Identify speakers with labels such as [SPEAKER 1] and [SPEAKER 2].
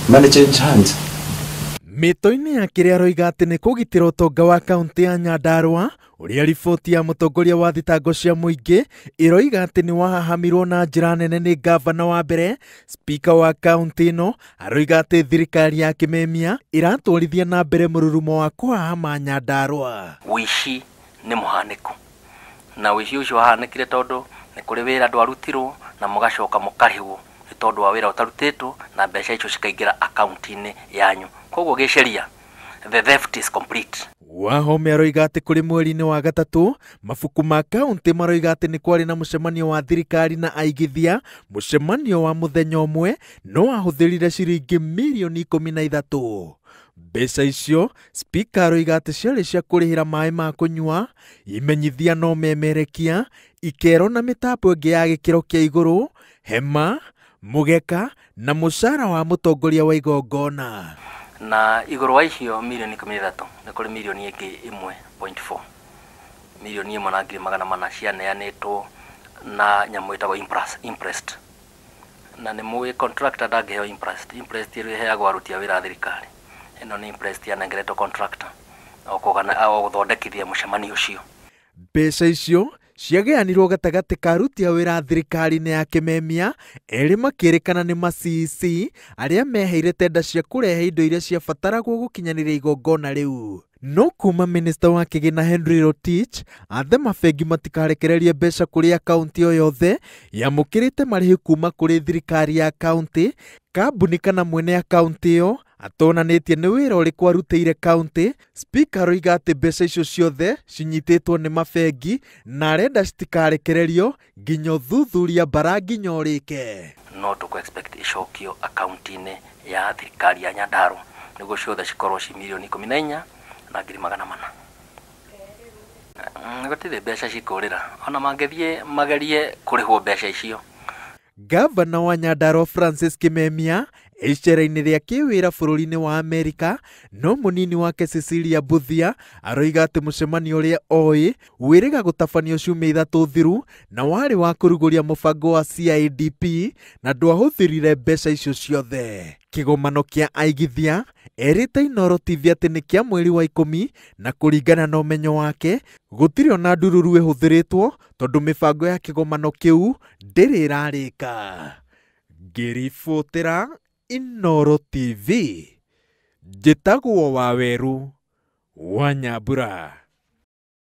[SPEAKER 1] Money change hands.
[SPEAKER 2] Mĩto-inĩ ya kĩrĩa aroiga atĩ nĩ kũgitĩra ũtonga wa kaunti ya Nyandarua, ũrĩa riboti ya mũtongoria wa thitango cia mũingĩ ĩroiga atĩ nĩ wahahamirwo na njĩra nene nĩ ngavana wa mbere. Spika wa kaunti ĩno aroiga atĩ thirikari ya Kĩmemia ĩratwarithia na mbere mũrurumo wa kũhahama Nyandarua.
[SPEAKER 3] Ũici nĩ mũhanĩku, na ũici ũcio wahanĩkire tondũ nĩ kũrĩ wĩra ndwarutirwo na mũgacoka mũkarĩhwo nĩ tondũ wa wĩra ũtarutĩtwo na mbeca icio cikaingĩra akaunti-inĩ yanyu. Koguo gĩceria, the theft is complete.
[SPEAKER 2] Wahome aroiga atĩ kũrĩ mweri-inĩ wa gatatũ, mabuku ma kaunti maroiga atĩ nĩ kwarĩ na mũcemanio wa thirikari na aigithia, mũcemanio wa mũthenya ũmwe no wahũthĩrire ciringi mirioni 13. Mbeca icio spika aroiga atĩ ciarĩ cia kũrĩhĩra maĩ ma kũnyua, imenyithia no memerekia, ikero na mĩtambo ĩngĩ ya gĩkĩro kĩa igũrũ, hema, mũgeka na mũcara wa mũtongoria wa igongona.
[SPEAKER 3] Na igũrũ wa icio mirioni 13 nĩ kũrĩ mirioni ĩngĩ 1.4, mirioni 1,400 cianeanĩtwo na nyamũ ĩtagwo imprest. Na nĩ mũĩ contractor ndangĩheo imprest. Imprest ĩrĩa ĩheagwo aruti a wĩra a thirikari. Ĩno nĩ imprest yanengeretwo contractor o gũthondekithia mũcemanio ũcio.
[SPEAKER 2] Mbeca icio ciagayanirwo gatagatĩ ka aruti a wĩra a thirikari-inĩ ya Kĩmemia, erĩ makĩrĩkana nĩ ma CEC arĩa meheire tenda cia kũrehe indo iria ciabataragwo gũkinyanĩria igongona rĩu. No kuma minista wa kĩgĩna Henry Rotich athe mabengi matikarekererie mbeca kũrĩ akaunti o yothe yamũkĩrĩte marĩhi kuma kũrĩ thirikari ya kaunti, kambuni kana mwene akaunti ĩyo atonanĩtie nĩ wĩra ũrĩkũ arutĩire kaunti. Spika aroiga atĩ mbeca icio ciothe cinyitĩtwo nĩ mabengi na arenda citikarekererio nginya ũthuthuria bara nginya ũrĩke.
[SPEAKER 3] No tũkũ expect icokio akaunti-inĩ ya thirikari ya Nyandarua nĩguo ciothe cikorwo ci mirioni 14,400. Gũtirĩ mbeca cikũrĩra, ona mangĩthiĩ magerie kũrĩhwo mbeca icio.
[SPEAKER 2] Gavana wa Nyandarua Francis Kimemia icera-inĩ rĩa kĩwĩra bũrũri-inĩ wa Amerika, no mũnini wake Cecilia Mbuthia aroiga atĩ mũcemanio ũrĩa oĩ wĩrĩga gũtabanio ciumia 3 thiru na warĩ wa kũrugũria mũbango wa CIDP na ndwahũthĩrire mbeca icio ciothe. Kĩgomano kĩa aigithia erĩte Inooro TV atĩ nĩ kĩa mweri wa 10 na kũringana na ũmenyo wake gũtirĩ ona ndururu ĩhũthĩrĩtwo tondũ mĩbango ya kĩgomano kĩu ndĩrĩ ĩrarĩka. Ngĩribotera Inooro TV, njĩtagwo Waweru wa Nyambura.